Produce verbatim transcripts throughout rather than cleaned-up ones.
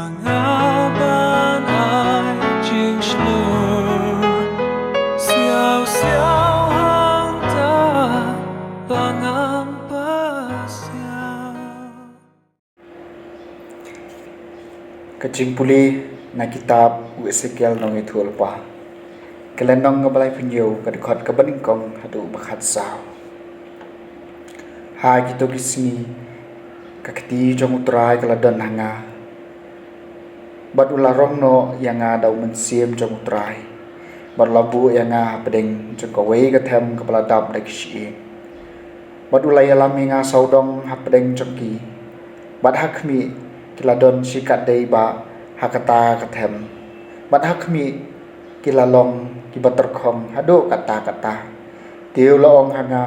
Nga ban ai jingshlur siaw siaw hangta ba ngam pasiaw. Ka jingpule na kitab u Esekiel nongïathuhlypa. Ka lynnong kaba laiphew hynñiew, ka dkhot kaba nyngkong haduh ba khatsaw. Ha kito ki sngi ka kti jong U Trai ka la don ha nga, bad u la rong noh ïa nga da U Mynsiem jong U Trai, bad u la buh ïa nga hapdeng jong kawei ka them kaba la dap da ki shyieng. Bad u la ïalam ïa nga sawdong hapdeng jong ki. Bad ha khmih, ki la don shikatdei bah ha kata ka them. Bad ha khmih, ki la long kiba tyrkhong haduh katta katta. Te u la ong ha nga,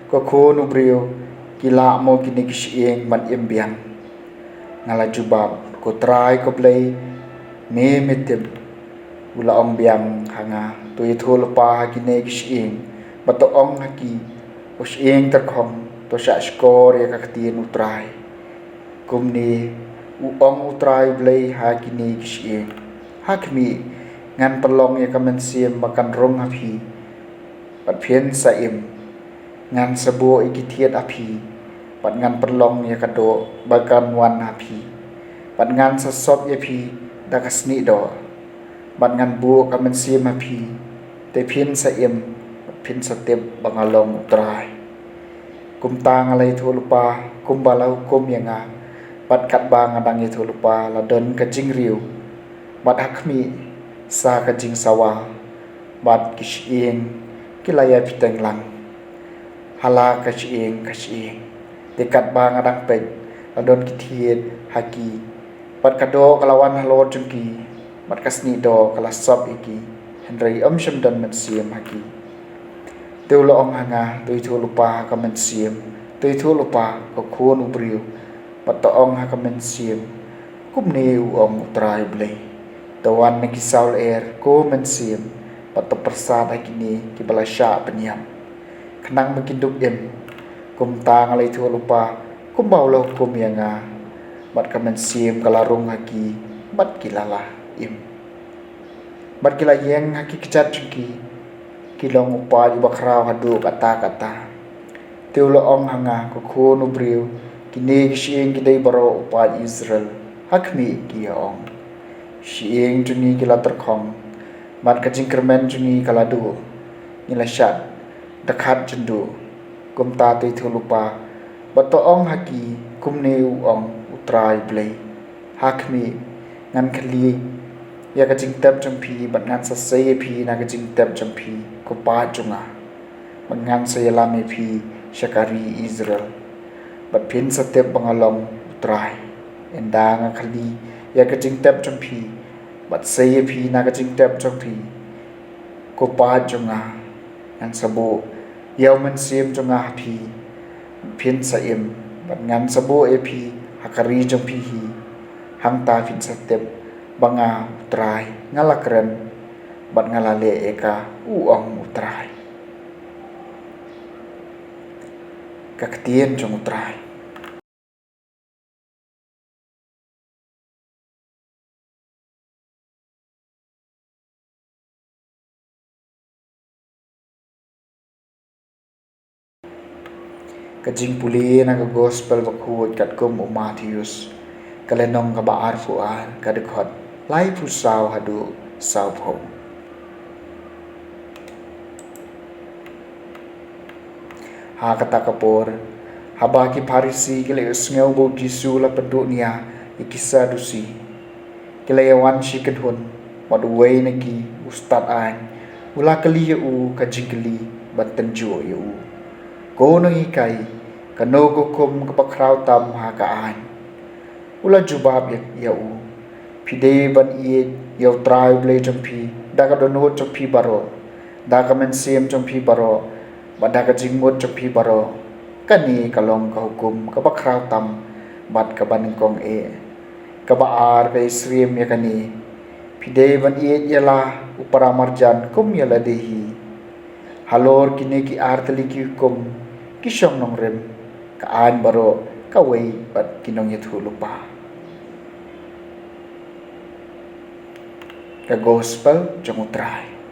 ko khun u briew, ki lah mo kine ki shyieng ban im biang? Nga la jubab, ko Trai ko Blei, me me tip. U la ong biang ha nga, to ïathuhlypa ha kine ki shyieng, bad to ong ha ki, ko shyieng tyrkhong, to shahshkor ïa ka ktien U Trai. Kumne u ong U Trai U Blei ha kine ki shyieng, ha khmih, ngan pynlong ïa ka mynsiem ba kan rung ha phi, bad phin sa im. Ngan sa buh ïa ki thied ha phi, bad ngan pynlong ïa ka doh ba kan wan ha phi, bad ngan sa sop ïa phi da ka snieh doh, bad ngan buh ka mynsiem ha phi, te phin sa im, bad phin sa tip ba nga long U Trai. Kumta nga la ïathuhlypa kumba la hukum ïa nga, bad katba nga dang ïathuhlypa la don ka jingriew, bad ha khmih, sa ka jingsawa, bad ki shyieng ki la ïai bteng lang ha la ka shyieng ka shyieng. Te katba nga dang peit, la don ki thied ha ki, bad ka doh ka la wan halor jong ki, bad ka snieh doh ka la sop ïa ki, hynrei ym shym don mynsiem ha ki. Te u la ong ha nga, to ïathuhlypa ha ka mynsiem, to ïathuhlypa, ko khun u briew, bad to ong ha ka mynsiem, kumne u ong U Trai U Blei, to wan na ki saw lyer, ko mynsiem, bad to pyrsad ha kine kiba la shah pynïap, khnang ba kin dup im. Kumta nga la ïathuhlypa kumba u la hukum ïa nga, bad ka mynsiem ka la rung ha ki, bad ki la lah im. Bad ki la ïeng ha ki kjat jong ki, ki long u paid uba khraw haduh katta katta. Te u la ong ha nga, ko khun u briew, kine ki shyieng ki dei baroh u paid Israel. Ha khmih, ki ïa ong, shyieng jong ngi ki la tyrkhong, bad ka jingkyrmen jong ngi ka la duh, ngi la shah dkhot jynduh. Kumta to ïathuhlypa, bad to ong ha ki, kumne u ong U Trai U Blei, ha khmih, ngan kylli ïa ka jingtep jong phi, bad ngan sa sei ïa phi na ka jingtep jong phi, ko paid jong nga, bad ngan sa ïalam ïa phi sha ka ri Israel, bad phin sa tip ba nga long U Trai, ynda nga kylli ïa ka jingtep jong phi, bad sei ïa phi na ka jingtep jong phi, ko paid jong nga. Ngan sa buh ïa U Mynsiem jong nga ha phi, phin sa im, bad ngan sa buh ïa phi ha ka ri jong phi hi. Hangta phin sa tip ba nga U Trai nga la kren, bad nga la leh ïa ka, u ong U Trai. Ka ktien jong U Trai. Ka jingpule na ka Gospel bakhuid katkum u Mathaios, ka lynnong kaba arphew ar, ka dkhot laiphew saw haduh sawphew. Ha kata ka por, haba ki Pharisi ki la ïohsngew ba u Jisu u la pynduh nia ïa ki Sadusi, ki la ïawan shi kynhun, bad uwei na ki, u stad aiñ, u la kylli ïa u ka jingkylli ban tynjuh ïa u, Ko Nonghikai, kano ka hukum kaba khraw tam ha ka aiñ? U la jubab ïa, ïa u, Phi dei ban ïeit ïa U Trai U Blei jong phi da ka dohnud jong phi baroh, da ka mynsiem jong phi baroh, bad da ka jingmut jong phi baroh. Kane ka long ka hukum kaba khraw tam bad kaba nyngkong eh. Kaba ar ka ïasyriem ïa kane, Phi dei ban ïeit ïa la u paramarjan kum ïa lade hi. Halor kine ki ar tylli ki hukum, ki shong nongrim, ka aiñ baroh kawei bad ki nongïathuhlypa. Ka Gospel jong U Trai.